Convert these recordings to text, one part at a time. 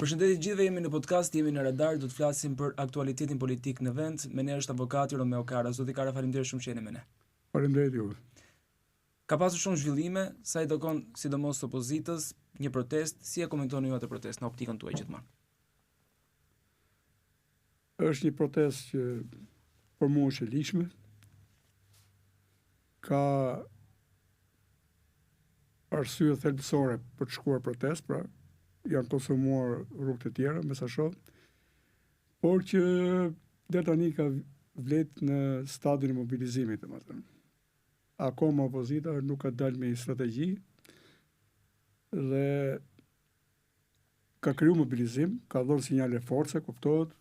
Përshëndetje të gjithëve, jemi në podcast, jemi në Radar, do të flasim për aktualitetin politik në vend. Me ne është avokati Romeo Kara. Zoti Kara, faleminderit shumë që jeni me ne. Faleminderit juve. Ka pasur shumë zhvillime, sa i takon sidomos opozitës, një protestë, si e komentoni ju atë protestë në optikën tuaj gjithmonë? Është një protestë që për mua është e ligjshme. Ka arsye thelbësore për të shkuar protestë, pra janë konsumuar rrugët e tjera, me sa shoh, por që deri tani ka vlejt në stadin e mobilizimit, domethënë. Akoma opozita nuk ka dalë me një strategji dhe ka kriju mobilizim, ka dhënë sinjale force, kuptohet,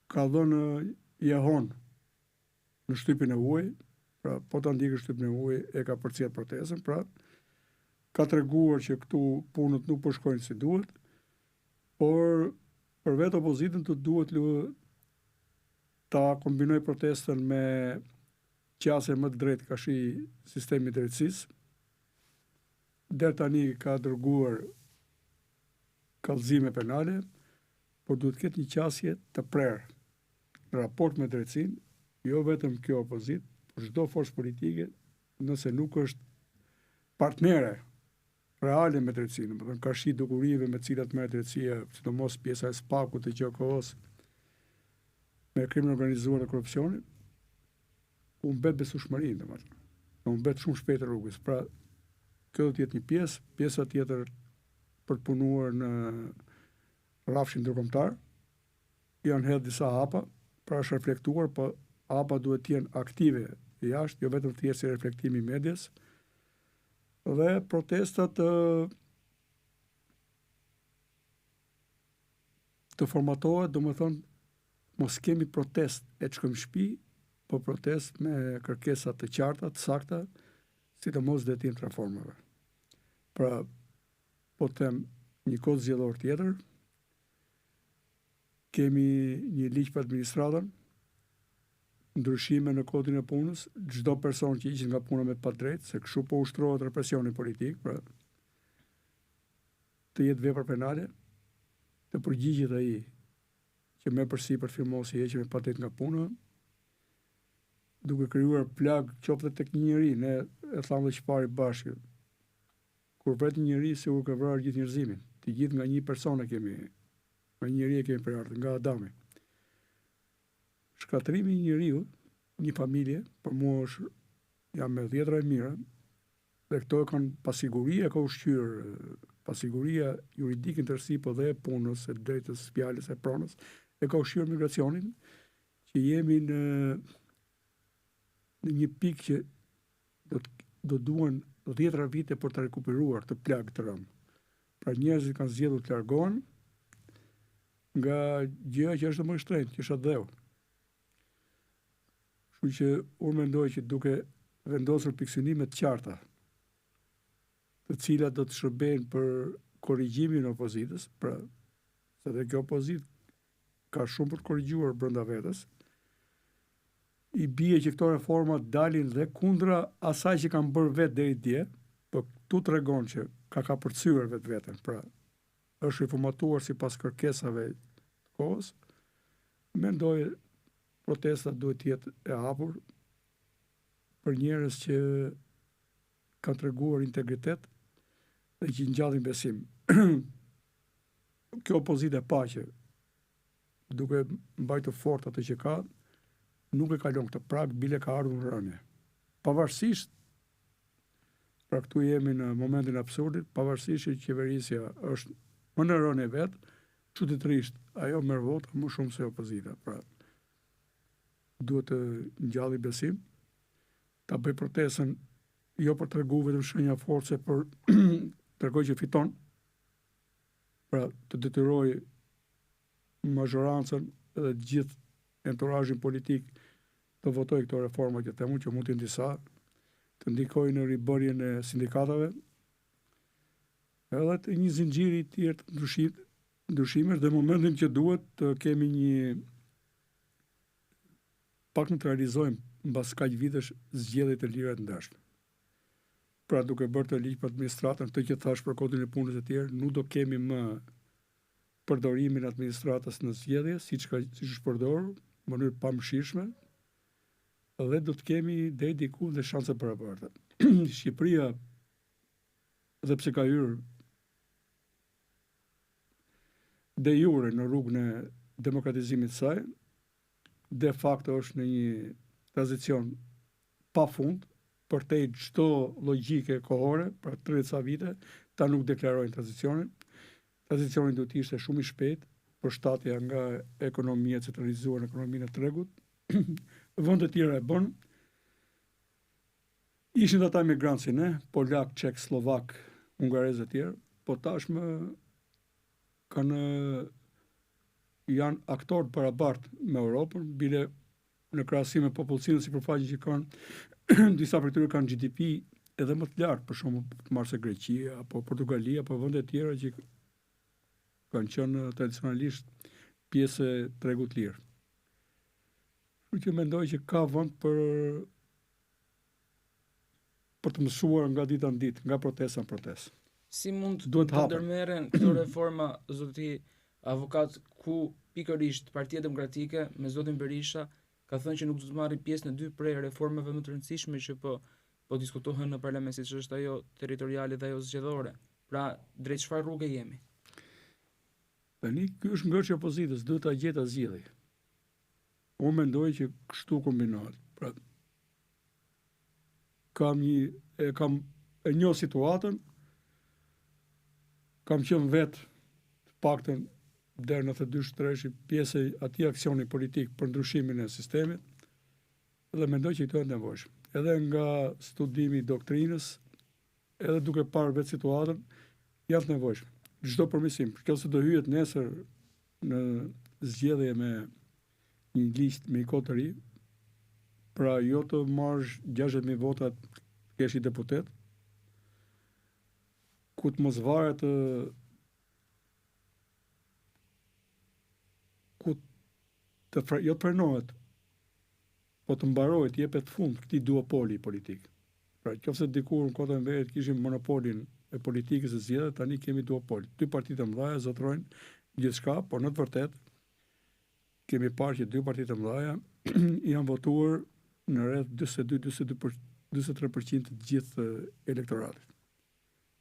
ka dhënë jehonë në shtypin e huaj, pra po ta ndjekësh shtypin e huaj e ka përcjellë protestën, pra ka treguar që këtu punët nuk po shkojnë si duhet, por për vetë opozitën të duhet ta kombinojë protestën me qasje më të drejtë karshi sistemit të drejtësisë. Deri tani ka dërguar kallëzime penale, por duhet të ketë një qasje të prerë në raport me drejtësinë, jo vetëm kjo opozitë, por çdo forcë politike, nëse nuk është partnere reale me drejtësinë, domethënë karshi dukurive me të cilat merret drejtësia, sidomos pjesa e SPAK-ut e QKO-s, me krimin e organizuar dhe korrupsionin, humbet besueshmërinë, domethënë. Humbet shumë shpejt rrugës. Pra, kjo do të jetë një pjesë, pjesa tjetër për të punuar në rrafshin ndërkombëtar, janë hedhë disa hapa, pra është reflektuar, po hapa duhet të jenë aktive jashtë, jo vetëm thjesht si reflektim i medias. Dhe protestat të të formatohet, domethënë mos kemi protestë e të shkojmë shtëpi, po protestë me kërkesa të qarta, të sakta, sidomos drejtim të reformave. Pra, po them një kod zgjedhor tjetër, kemi një ligj për administratën, ndryshime në kodin e punës, çdo person që hiqet nga puna me të padrejtë, se kështu po ushtrohet represioni politik, pra të jetë vepër penale, të përgjigjet ai që merr përsipër të firmosë heqje me padrejtë nga puna, duke krijuar plagë qoftë tek një njeri, ne e thamë dhe që pari bashkë, Kur vret një njeri sikur ke vrarë gjithë njerëzimin. Të gjithë nga një person e kemi, nga një njeri e kemi prejardhjen, nga Adami. Shkatërrimi i një njeriu, një familje, për mua është janë me dhjetra e mijëra, dhe këto e kanë pasiguria ka ushqyer pasiguria juridike në tërësi, po dhe e punës, e drejtës, fjalës, e pronës, e ka ushqyer migracionin, që jemi në në një pikë që do të do duhen dhjetëra vite për të rekuperuar këtë plagë të rëndë. Pra njerëzit kanë zgjedhur të largohen nga gjëja që është më e shtrenjtë, që është atdheu. Kështu që unë mendoj që duke vendosur pikësynime të qarta, të cilat do të shërbejnë për korrigjimin e opozitës, pra se dhe kjo opozitë ka shumë për të korrigjuar brenda vetes, i bie që këto reforma dalin dhe kundra asaj që kanë bërë vetë deri dje, po këtu tregon që ka kapërcyer vetveten, pra është riformatuar sipas kërkesave të kohës, mendoj protesta duhet të jetë e hapur për njerëz që kanë treguar integritet dhe që ngjallin besim. Kjo opozitë e paqe duke mbajtur fort atë që ka, nuk e kalon këtë prag, bile ka ardhur në rënie. Pavarësisht, pra këtu jemi në momentin e absurdit, pavarësisht që qeverisja është më në rënie vetë, çuditërisht ajo merr vota më shumë se opozita. Pra, duhet të ngjalli besim, ta bëj protestën jo për tregu vetëm shenja force, por tregoj që fiton, pra të detyroj mazhorancën dhe të gjithë enturazhin politik të votojë këto reforma që them unë, që mund të jenë disa, të ndikojë në ribërjen e sindikatave, edhe të një zinxhiri të tjerë të ndryshim, ndryshimesh dhe momentin që duhet të kemi një pak në të realizojmë mbas kaq vitesh zgjedhje të lira të ndershme. Pra duke bërë këtë ligj për administratën, këtë që thashë për kodin e punës e tjerë, nuk do kemi më përdorimin e administratës në zgjedhje, siç ka siç është përdorur në mënyrë të pamëshirshme dhe do të kemi deri diku dhe shanse të barabarta. Shqipëria edhe pse ka hyrë de jure në rrugën e demokratizimit të saj, de facto është në një tranzicion pa fund, përtej çdo logjike kohore, pra 30 sa vite, ta nuk deklarojnë tranzicionin. Tranzicioni duhet të ishte shumë i shpejtë, përshtatja nga ekonomia e centralizuar në ekonominë e tregut. Vendet e tjera e bënë. Ishin ata emigrantë si ne, polak, çek, sllovak, hungarez e tjerë, po tashmë kanë janë aktorë të barabartë me Europën, bile në krahasim me popullsinë dhe sipërfaqen që kanë, disa prej tyre kanë GDP edhe më të lartë, për shembull, të marrë se Greqia apo Portugalia apo vende të tjera që kanë qenë tradicionalisht pjesë e tregut të lirë. Kështu që mendoj që ka vend për për të mësuar nga dita në ditë, nga protesta në protestë. Si mund Duhet të ndërmerren këto reforma, zoti avokat, ku pikërisht Partia Demokratike me zotin Berisha ka thënë që nuk do të marrë pjesë në dy prej reformave më të rëndësishme që po po diskutohen në parlament, siç është ajo territoriale dhe ajo zgjedhore. Pra, drejt çfarë rruge jemi? Tani ky është ngërçi i opozitës, duhet ta gjejë ta zgjidhë. Unë mendoj që kështu kombinohet. Pra, kam një, e kam, e njoh situatën, kam qenë vetë, të paktën deri në 92 treshi, pjesë e atij aksioni politik për ndryshimin e sistemit, dhe mendoj që këto janë të nevojshme. Edhe nga studimi i doktrinës, edhe duke parë vetë situatën, janë të nevojshme. Çdo përmirësim, nëse do hyhet nesër në zgjedhje me një ligj me një kod të ri, pra jo të marrësh 60.000 vota të kesh një deputet, ku të mos varet të ku të fre, jo të frenohet, po të mbarojë, të jepet fund këtij duopoli politik. Pra, qoftë se dikur në kohën e Enverit kishim monopolin e politikës së zgjedhjeve, tani kemi duopol. Dy partitë e mëdha zotërojnë gjithçka, por në të vërtetë kemi parë që dy partitë e mëdha janë votuar në rreth 42 42 për 43% të gjithë elektoratit.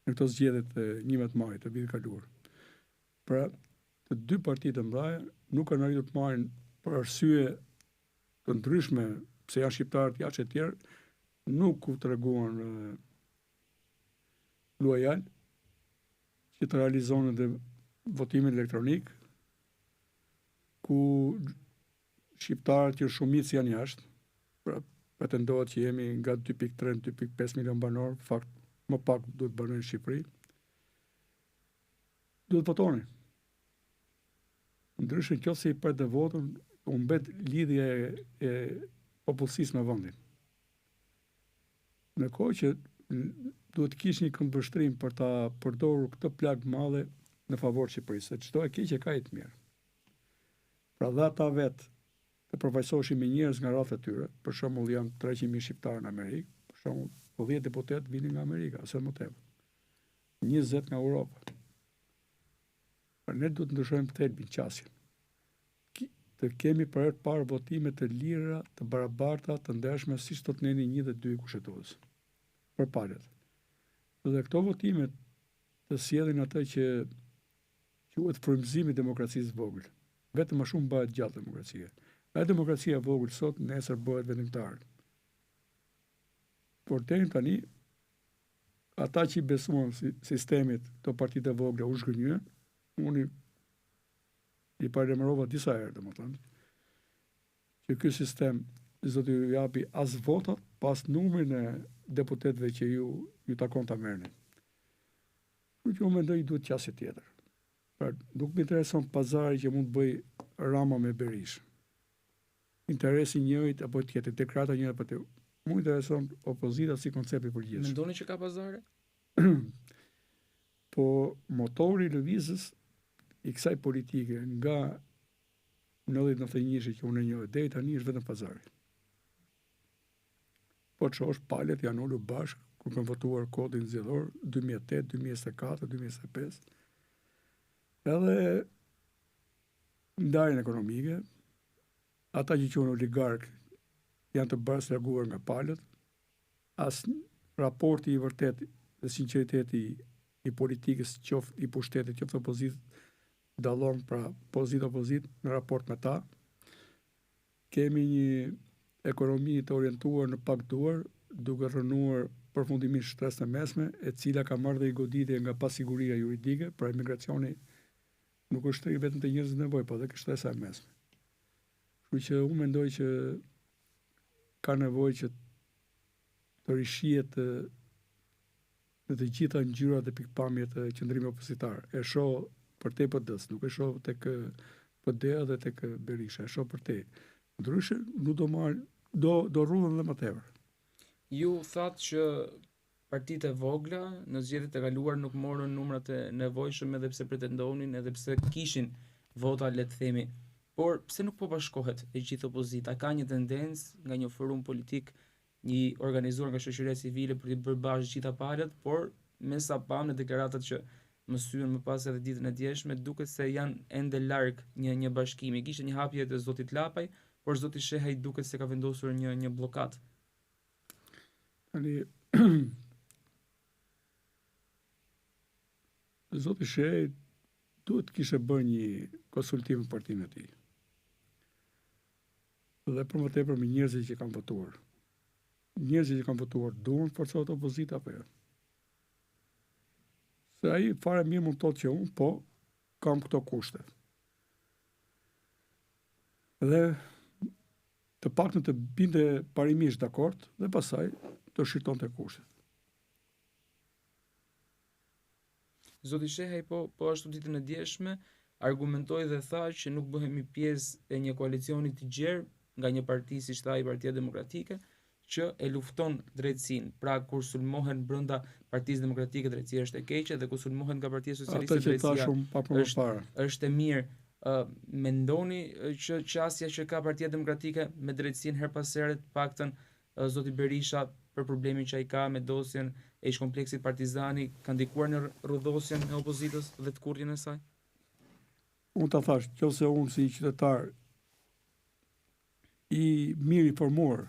Në këto zgjedhjet e 11 majit të vitit kaluar. Pra, të dy partitë e mëdha nuk kanë arritur të marrin për arsye të ndryshme, pse janë shqiptarët jashtë e tjerë, nuk u treguan luajal që të realizonin dhe votimin elektronik, ku shqiptarët që shumicë janë jashtë, pra pretendohet që jemi nga 2.3 në 2.5 milion banorë, fakt më pak duhet banojnë në Shqipëri, duhet votonin. Ndryshe në qoftë se i pret dhe votën, humbet lidhja e, e popullsisë me vendin. Në kohë që duhet të kish një këndvështrim për ta përdorur këtë plagë madhe në favor të Shqipërisë, se çdo e keqe ka një të mirë. Pra dhe ata vetë të përfaqësoheshin me njerëz nga radhët e tyre, për shembull janë 300.000 shqiptarë në Amerikë, për shembull 10 deputetë vinin nga Amerika ose më tepër. 20 nga Europa. Pra ne duhet të ndryshojmë thelbin, qasjen. Të kemi për herë të parë votime të lira, të barabarta, të ndershme, siç thotë neni 1 dhe 2 i Kushtetutës. Për palët. Dhe këto votime të sjellin atë që quhet frymëzimi i demokracisë së vogël. Vetëm më shumë bëhet gjallë demokracia. Ajo demokracia e vogël sot nesër bëhet vendimtare. Por deri tani ata që i besuan sistemit, këto partitë e vogla u zhgënjyen, unë i paralajmërova disa herë, domethënë, që ky sistem s'do t'ju japi as votat, pas numrin e deputetëve që ju ju takon ta merrni. Kështu që unë mendoj duhet qasje tjetër. Pra, nuk më intereson pazari që mund të bëj Rama me Berishën. Interesi i njërit apo tjetrit, deklarata e njërit apo tjetrit. Mu intereson opozita si koncept i përgjithshëm. Mendoni që ka pazare? Po motori lëvizës i kësaj politike nga 90-91 që unë e njoh deri tani është vetëm pazari. Po të shohësh palët janë ulur bashkë, kur kanë votuar kodin zgjedhor 2008, 2024, 2025. Edhe ndarjen ekonomike, ata që quhen oligarkë janë të baraslarguar nga palët, as raporti i vërtetë dhe sinqeriteti i politikës, qoftë i pushtetit, qoftë opozitës, dallon pra pozitë opozitë në raport me ta. Kemi një ekonomi të orientuar në pak duar, duke rrënuar përfundimisht shtresën e mesme, e cila ka marrë dhe një goditje nga pasiguria juridike, pra emigracioni nuk është shtrirë vetëm te njerëzit në nevojë, po edhe ke shtresa e mesme. Kështu që unë mendoj që ka nevojë që të rishihet në të gjitha ngjyrat dhe pikëpamjet e qëndrimi opozitar. E shoh përtej PD-së, nuk e shoh tek PD-ja dhe tek Berisha, e shoh përtej. Ndryshe, nuk do marr do do rrudhen dhe më tepër. Ju thatë që Partitë e vogla në zgjedhjet e kaluara nuk morën numrat e nevojshëm edhe pse pretendonin, edhe pse kishin vota le të themi. Por pse nuk po bashkohet e gjithë opozita? Ka një tendencë nga një forum politik i organizuar nga shoqëria civile për t'i bërë bashkë gjitha palët, por me sa pamë në deklaratat që mësyen më pas edhe ditën e djeshme, duket se janë ende larg një një bashkimi. Kishte një hapje të zotit Lapaj, por zoti Shehaj duket se ka vendosur një një bllokadë. Tani, zoti Shehaj duhet të kishte bërë një konsultim me partinë e tij. Dhe për më tepër me njerëzit që kanë votuar. Njerëzit që kanë votuar duan të forcohet opozita apo jo? Se ai fare mirë mund të thotë që unë po kam këto kushte. Dhe të paktën të binte parimisht dakord dhe pastaj të shqyrtonte kushtet. Zoti Shehaj po po ashtu ditën e djeshme argumentoi dhe tha që nuk bëhemi pjesë e një koalicioni të gjerë nga një parti siç tha ai Partia Demokratike që e lufton drejtësinë. Pra kur sulmohen brenda Partisë Demokratike drejtësia është e keqe dhe kur sulmohet nga Partia Socialiste drejtësia është është e mirë. Uh, mendoni që qasja që ka Partia Demokratike me drejtësinë herë pas here, të paktën uh, zoti Berisha për problemin që ai ka me dosjen e ish kompleksit Partizani ka ndikuar në rrudhosjen e opozitës dhe tkurrjen e saj? Unë ta thash, qoftë se unë si qytetar i mirë informuar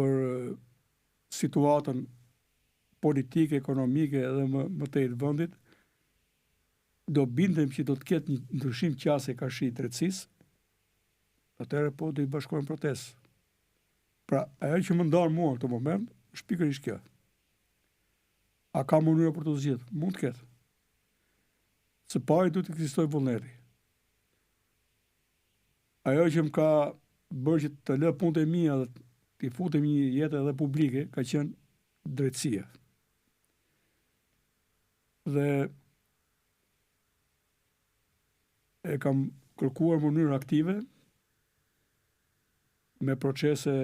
për situatën politike, ekonomike edhe më, më tej të vendit, do bindem që do të ketë një ndryshim qasje karshi drejtësisë, atëherë po do i bashkohem protestës. Pra, ajo që më ndan mua në këtë moment, është pikërisht kjo. A ka mënyra për t'u zgjidhur? Mund të ketë. Së pari duhet të ekzistojë vullneti. Ajo që më ka bërë që të lë punët e mia dhe t'i futem një jete edhe publike ka qenë drejtësia. Dhe e kam kërkuar në mënyrë aktive me procese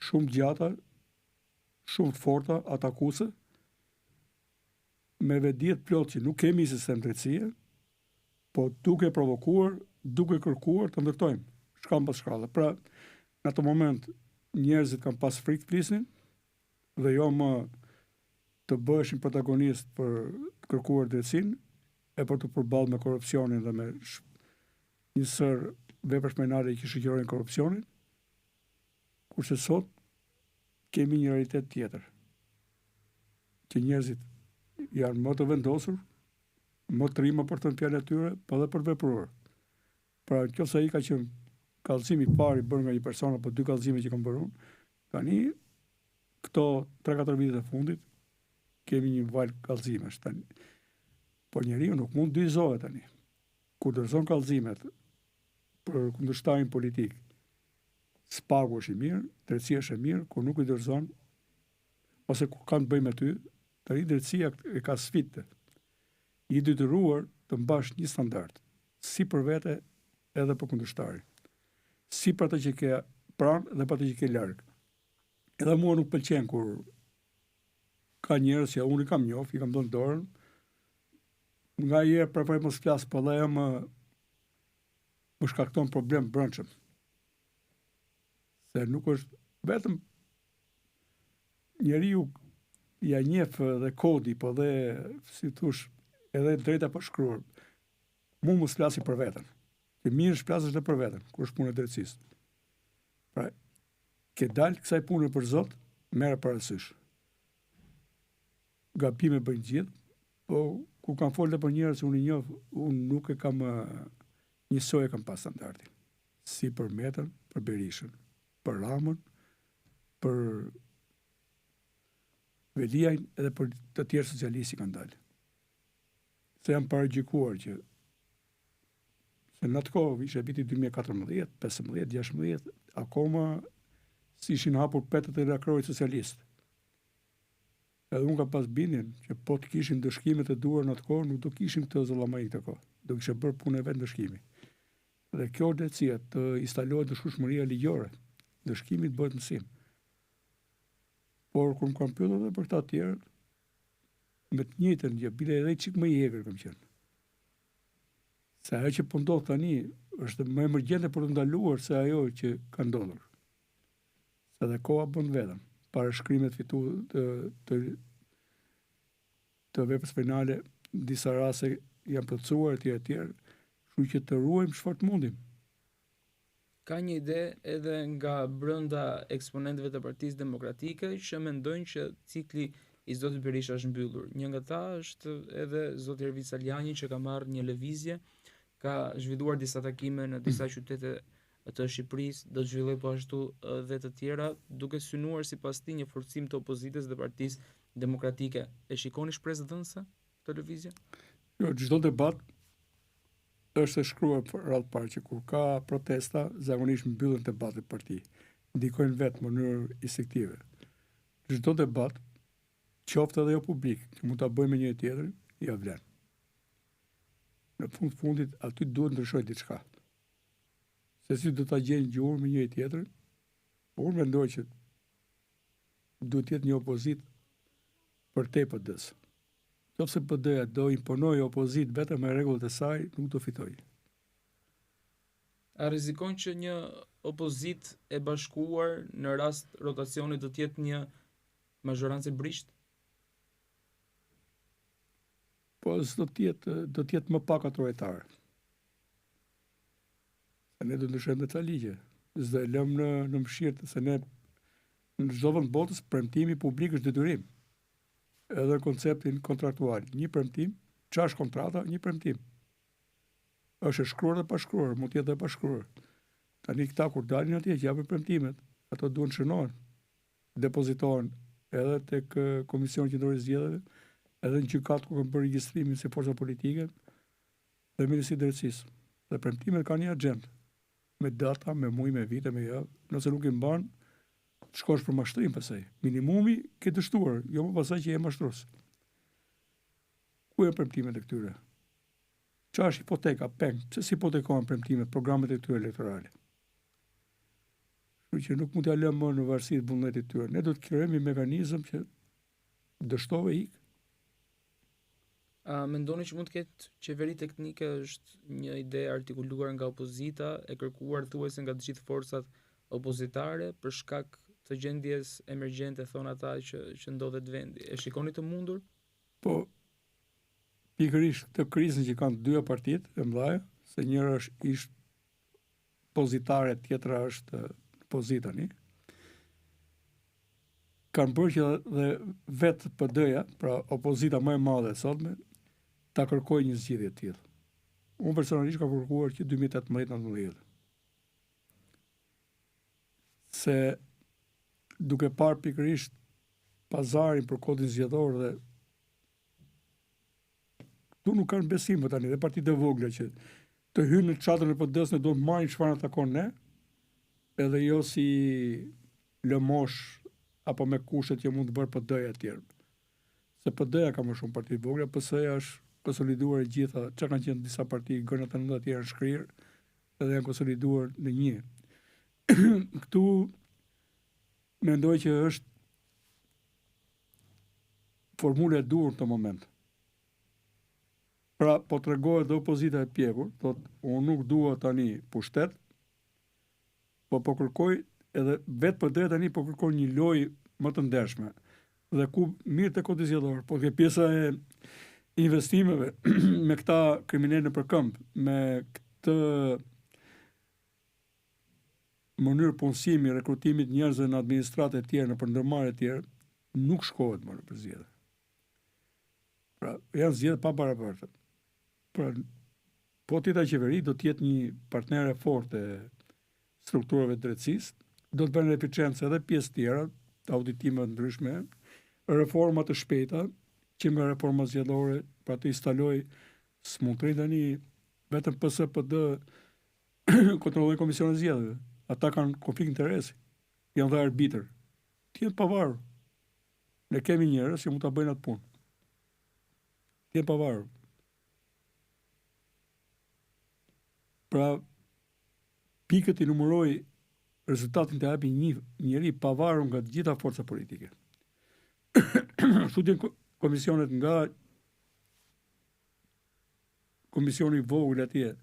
shumë të gjata, shumë të forta, atakuese, me vetëdije të plotë që nuk kemi sistem drejtësie, po duke provokuar, duke kërkuar të ndërtojmë shkallë pas shkalle. Pra, në atë moment njerëzit kanë pas frikë të flisnin dhe jo më të bëheshin protagonistë për të kërkuar drejtësinë e për t'u përballë me korrupsionin dhe me një sërë veprash penale që shoqërojnë korrupsionin, kurse sot kemi një realitet tjetër, që njerëzit janë më të vendosur, më trima për të thënë fjalën e tyre, po edhe për të vepruar. Pra, në qoftë se ai ka qenë kallëzimi i parë i bërë nga një person apo dy kallëzime që kam bërë unë, tani këto 3-4 vitet e fundit kemi një valë kallëzimesh tani. Por njeriu nuk mund të dyzohet tani. Kur dorëzon kallëzimet për kundërshtarin politik, SPAK-u është i mirë, drejtësia është e mirë, kur nuk i dorëzon ose kur kanë të bëjnë me ty, tani drejtësia e ka sfidë. I detyruar të mbash një standard, si për vete edhe për kundërshtarin. Si për atë që ke pranë dhe për atë që ke larg. Edhe mua nuk pëlqen kur ka njerëz që unë i kam njoh, i kam dhënë dorën. Nganjëherë preferoj mos flas, po dhe ajo më më shkakton problem brendshëm. Se nuk është vetëm. Njeriu ja njeh dhe kodi, po dhe, si thosh, edhe e drejta e pashkruar. Mu mos flasi për veten. Që mirë është flasësh dhe për veten, kur është puna e drejtësisë. Pra, ke dalë kësaj pune për zot, merre parasysh. Gabime bëjnë gjithë, po kur kam folë dhe për njerëz që unë i njoh, unë nuk e kam njësoj e kam pas standardin. Si për Metën, për Berishën, për Ramën, për Veliajn edhe për të tjerë socialistë që kanë dalë. Se jam paragjykuar që se në atë kohë ishte viti 2014, 15, 16, akoma s'ishin hapur petët e lakroit socialist. Edhe unë kam pas bindjen që po të kishim ndëshkimet e duhura në atë kohë, nuk do kishim këtë zallamaj këtë kohë. Do kishte bërë punën e vet ndëshkimi. Dhe kjo është drejtësia, të instalohet ndëshkueshmëria ligjore. Ndëshkimi të bëhet mësim. Por kur më kanë pyetur edhe për këta të tjerët, me të njëjtën gjë, bile edhe çik më i egër kam qenë. Se ajo që po ndodh tani është më emergjente për të ndaluar se ajo që ka ndodhur. Se dhe koha bën vetëm. Parashkrimet fitu të, të, të veprës penale, disa raste janë plotësuar etj etj, kështu që të ruajmë çfarë të mundim. Ka një ide edhe nga brenda eksponentëve të Partisë Demokratike që mendojnë që cikli i zotit Berisha është mbyllur. Një nga ta është edhe zoti Ervin Salianji që ka marrë një lëvizje, ka zhvilluar disa takime në disa qytete të Shqipërisë, do të zhvillojë po ashtu dhe të tjera, duke synuar sipas tij një forcim të opozitës dhe Partisë Demokratike. E shikoni shpresëdhënëse këtë lëvizje? Jo, çdo debat është e shkruar për radhë të parë që kur ka protesta, zakonisht mbyllen debatet në parti. Ndikojnë vetë në mënyrë instinktive. Çdo debat, qoftë edhe jo publik, që mund ta bëjmë me njëri tjetrin, ia vlen. Në fund të fundit aty duhet ndryshojë diçka. Se si do ta gjejnë gjuhën me njëri tjetrin, por unë mendoj që duhet të jetë një opozitë përtej PD-së. Qoftë se PD-ja do imponojë opozitë vetëm me rregullat e saj, nuk do fitojë. A rrezikon që një opozitë e bashkuar në rast rotacioni do të jetë një mazhorancë e brishtë? Po s'do të jetë, do të jetë më pak autoritar. Se ne do të ndryshojmë dhe ca ligje. S'do e lëmë në në mëshirë se ne në çdo vend botës premtimi publik është detyrim. Edhe në konceptin kontraktual, një premtim, ça është kontrata, një premtim. Është e shkruar dhe pashkruar, mund të jetë dhe pashkruar. Tani këta kur dalin atje që japin premtimet, ato duhen shënohen, depozitohen edhe tek Komisioni Qendror i Zgjedhjeve, edhe në gjykatë ku kanë bërë regjistrimin si forca politike, dhe Ministri i Drejtësisë. Dhe premtimet kanë një axhendë me data, me muaj, me vite, me javë, nëse nuk i mban, të shkosh për mashtrim pastaj. Minimumi ke dështuar, jo më pastaj që je mashtrues. Ku janë premtimet e këtyre? Ça është hipoteka, peng, pse s'hipotekohen premtimet, programet e këtyre elektorale? Kështu që nuk mund t'ia lëmë më në varësi të vullnetit të tyre. Ne do të krijojmë një mekanizëm që dështove ik. A mendoni që mund të ketë qeveri teknike është një ide e artikuluar nga opozita, e kërkuar thuajse nga të gjithë forcat opozitare për shkak të gjendjes emergjente thonë ata që që ndodhet vendi. E shikoni të mundur? Po pikërisht këtë krizën që kanë të dyja partitë e mëdha, se njëra është ish opozitare, tjetra është në pozitë tani. Kanë bërë që dhe vetë PD-ja, pra opozita më e madhe e sotme, ta kërkojë një zgjidhje të tillë. Unë personalisht kam kërkuar që 2018-19. Se duke parë pikërisht pazarin për kodin zgjedhor dhe Këtu nuk kanë besim më tani dhe partitë e vogla që të hyjnë në çadrën e PD-së ne duhet të marrim çfarë na takon ne, edhe jo si lëmoshë apo me kushtet që mund të bërë PD-ja e tjerë. Se PD-ja ka më shumë parti të vogla, PS-ja është konsoliduar e gjitha, çka kanë qenë disa parti, G99 të janë shkrirë, edhe janë konsoliduar në një. Këtu mendoj që është formula e duhur në këtë moment. Pra, po tregohet dhe opozita e pjekur, thotë, unë nuk dua tani pushtet, po po kërkoj edhe vetë PD tani po kërkon një lojë më të ndershme. Dhe ku mirë te kodi zgjedhor, po ke pjesa e investimeve me këta kriminelë nëpër këmbë, me këtë mënyrë punësimi, rekrutimit njerëzve në administratë e tjerë, nëpër ndërmarrje e tjerë, nuk shkohet më nëpër zgjedhje. Pra, janë zgjedhje pabarabarta. Pra, po të jetë qeveri, do të jetë një partnere e fortë e strukturave të drejtësisë, do të bëjnë eficiencë edhe pjesë tjera, të auditimeve të ndryshme, reforma të shpejta, që nga reforma zgjedhore, pra të instaloj, s'mund të tani vetëm PS, PD, kontrollojnë komisionin e zgjedhjeve. Ata kanë konflikt interesi, janë dhe arbitër. Të jenë pavarur. Ne kemi njerëz që mund ta bëjnë atë punë. Të jenë pavarur. Pra, pikët i numëroj rezultatin të japi një njeri pavarur nga të gjitha forca politike. Kështu të komisionet nga komisioni i vogël atje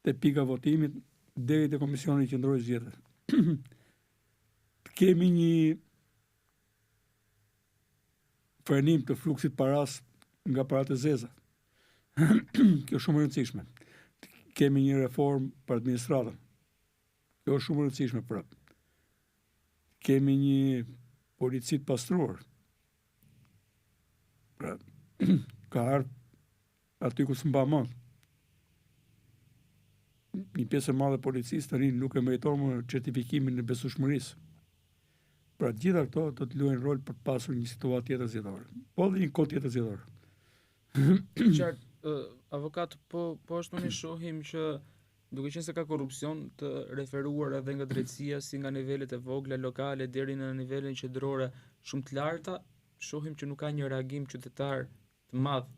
te pika votimit deri te komisioni qendror i zgjedhjeve. Kemi një frenim të fluksit paras nga paratë e zeza. Kjo është shumë e rëndësishme. Kemi një reformë për administratën. Kjo është shumë e rëndësishme prapë. Kemi një polici të pastruar. Pra, ka ardhur aty ku s'mba mend. Një pjesë e madhe e policisë tani nuk e meriton më certifikimin e besueshmërisë. Pra të gjitha këto do të luajnë rol për të pasur një situatë tjetër zgjedhore. Po dhe një kod tjetër zgjedhor. Qartë, uh, avokat, po po ashtu ne shohim që duke qenë se ka korrupsion të referuar edhe nga drejtësia si nga nivelet e vogla lokale deri në nivelin qendrore shumë të larta, shohim që nuk ka një reagim qytetar të madh.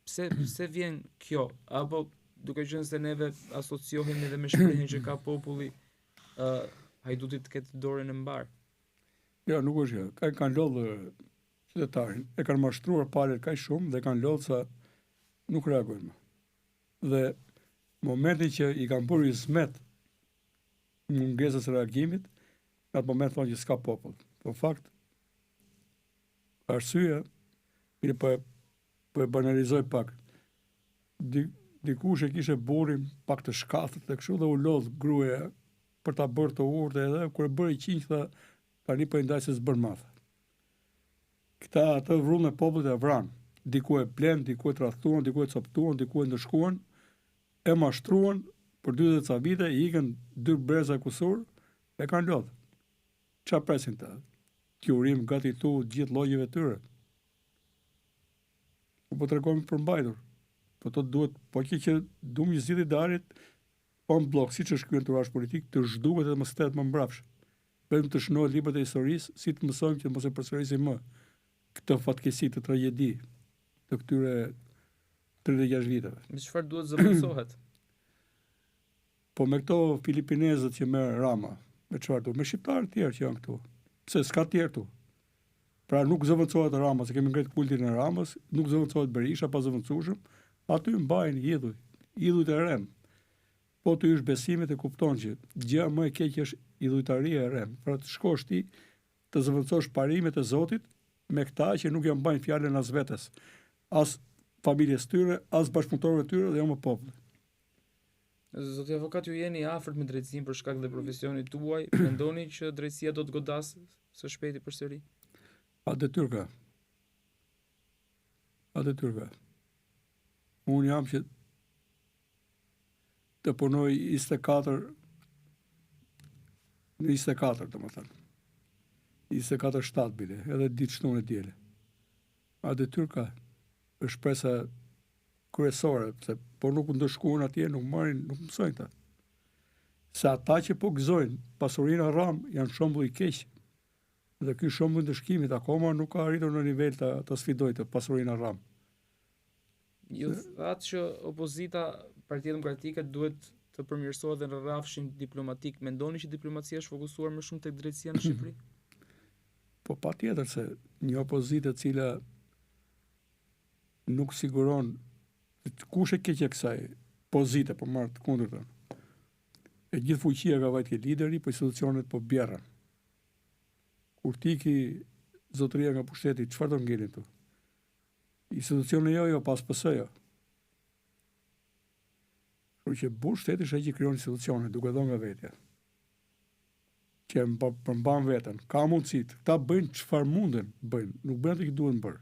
Pse pse vjen kjo? Apo duke qenë se neve asociohemi edhe me shprehjen që ka populli, ë uh, hajduti të ketë dorën e mbarë. Jo, nuk është kjo. Ka kanë lodhë qytetarin, e kanë mashtruar palët kaq shumë dhe kanë lodhë sa nuk reagojnë më. Dhe momentin që i kanë bërë izmet mungesës së reagimit, në atë moment thonë që s'ka popull. Po në fakt, arsyeja, mirë po e, po e banalizoj pak, Di, dikush e kishte burrin pak të shkathët dhe kështu dhe u lodh gruaja për ta bërë të urtë edhe kur e bëri qingj tha tani po e ndaj se s'bën më. Këta atë vrullin e popullit e vranë. Diku e blenë, diku e tradhtuan, diku e coptuan, diku e ndëshkuan, e mashtruan për 40 e ca vite, i ikën dy breza kusur, e kanë lodh. Ça presin këta? T'ju rrimë gati tu gjithë llojeve tyre. Po po tregohemi përmbajtur. Po të duhet, po që që duam një zgjidhje ideale, en bloc, siç është ky enturazh politik, të zhduket edhe mos kthehet më mbrapsht. Vetëm të shënohet librat e historisë, si të mësojmë që mos e përsërisim më këtë fatkeqësi, këtë tragjedi të këtyre 36 viteve. Me çfarë duhet zëvendësohet? Po me këto filipinezët që merr Rama, me çfarë duhet? Me shqiptarët tjerë që janë këtu. Pse s'ka tjerë këtu? Pra nuk zëvendësohet Rama, se kemi ngrit kultin e Ramës, nuk zëvendësohet Berisha pa zëvendësueshëm, aty mbajnë idhuj, idhujt e rremë. Po të hysh besimit e kupton që gjëja më e keqe është idhujtaria e rremë. Pra të shkosh ti të zëvendësosh parimet e Zotit me këta që nuk ja mbajnë fjalën as vetes, as familjes tyre, as bashkëpunëtorëve tyre dhe jo më popullit. Zoti avokat, ju jeni i afërt me drejtësinë për shkak dhe profesionit tuaj, mendoni që drejtësia do të godasë së shpejti përsëri? Pa detyrë ka. Pa detyrë ka. Unë jam që të punoj 24 në 24, domethënë. 24-7 bile, edhe ditë shtunë e diele. Pa detyrë ka. Është shpresa kryesore, se po nuk ndëshkuan atje, nuk marrin, nuk mësojnë këta. Se ata që po gëzojnë pasurinë haram janë shembull i keq. Dhe ky shembull i ndëshkimit akoma nuk ka arritur në nivel ta ta sfidojë të pasurinë haram. Ju thatë që opozita Partia Demokratike duhet të përmirësohet dhe në rrafshin diplomatik. Mendoni që diplomacia është fokusuar më shumë tek drejtësia në Shqipëri? Po patjetër se një opozitë e cila nuk siguron kush e keqja e kësaj pozite, po marr të kundërtën. E gjithë fuqia ka vajt ke lideri, po institucionet po bjerren. Kur të iki zotëria nga pushteti, çfarë do ngelin këtu? Institucione jo, jo, pas PS jo. Kështu që burrë shteti është ai që krijon institucione, duke dhënë nga vetja. Që e përmban veten. Ka mundësi, këta bëjnë çfarë munden, bëjnë, nuk bëjnë atë që duhen bërë.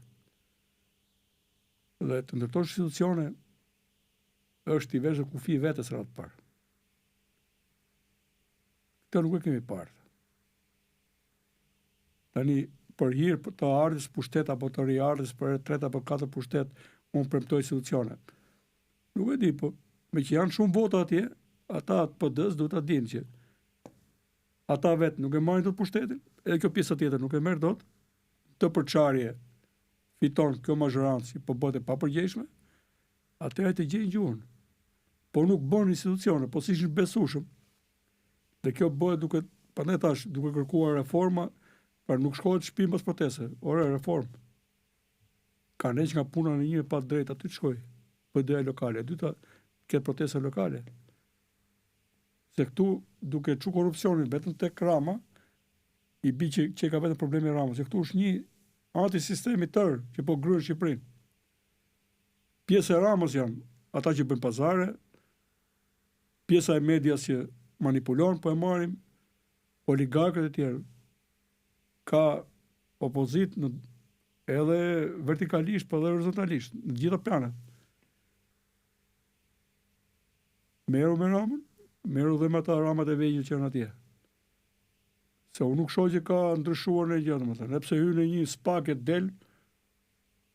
Dhe të ndërtosh institucione është t'i vesh kufi vetes radhë të parë. Këtë nuk e kemi parë. Tani, për hir të ardhjes pushtet apo të riardhjes për herë tretë apo katër pushtet, unë premtoj institucione. Nuk e di, po meqë janë shumë vota atje, ata të PD-s duhet ta dinë që ata vetë nuk e marrin dot pushtetin, edhe kjo pjesa tjetër nuk e merr dot. Të përçarje fiton kjo mazhorancë që po bëhet e papërgjegjshme, atëherë të gjejnë gjuhën. Po nuk bën institucione, po s'ishin besueshëm. Dhe kjo bëhet duke, prandaj thash, duke kërkuar reforma, pra nuk shkohet në shtëpi mbas protestës, ore reformë. Kanë heq nga puna në një pa drejt aty të shkoj. PD-ja lokale, e dyta, ketë protesta lokale. Se këtu duke çu korrupsionin vetëm tek Rama, i bi që, që ka vetëm problemi Rama, se këtu është një antisistem i tërë që po gërryen Shqipërinë. Pjesë e Ramës janë ata që bëjnë pazare, pjesa e medias që manipulon, po e marrim oligarkët e tjerë. Ka opozitë në edhe vertikalisht, po edhe horizontalisht, në të gjitha planet. Merru me Ramën, merru dhe me ata Ramat e vegjël që janë atje. Se unë nuk shoh që ka ndryshuar ndonjë gjë, domethënë, edhe pse hyn në një SPAK e del,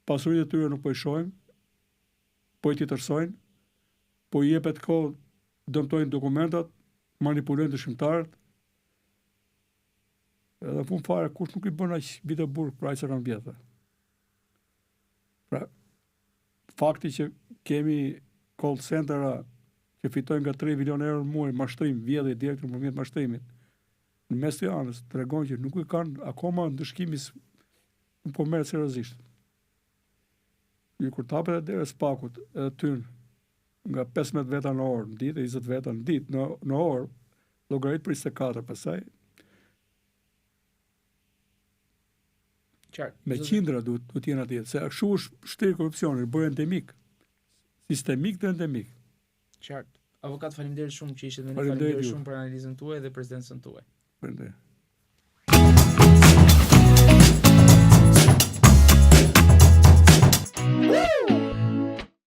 pasuritë e tyre nuk po i shohim, po i tjetërsojnë, po i jepet kohë, dëmtojnë dokumentat, manipulojnë dëshmitarët. Edhe në fund fare kush nuk i bën aq vite burg për aq sa kanë vjedhur. Pra, fakti që kemi call centera që fitojnë nga 3 milion euro në muaj mashtrim, vjedhje direkt nëpërmjet mashtrimit. Në mes të anës tregon që nuk e kanë akoma ndëshkimi nuk po merret seriozisht. Ju kur të hapet dera e SPAK-ut edhe tyn nga 15 veta në orë në ditë, 20 veta në ditë në në orë, llogarit për 24 pastaj. Qartë. Me qindra duhet duhet të jenë atje, se ashtu është shtrirë korrupsioni, bërë endemik. Sistemik dhe endemik. Qartë. Avokat, faleminderit shumë që ishit me ne, faleminderit shumë për analizën tuaj dhe prezencën tuaj. Faleminderit.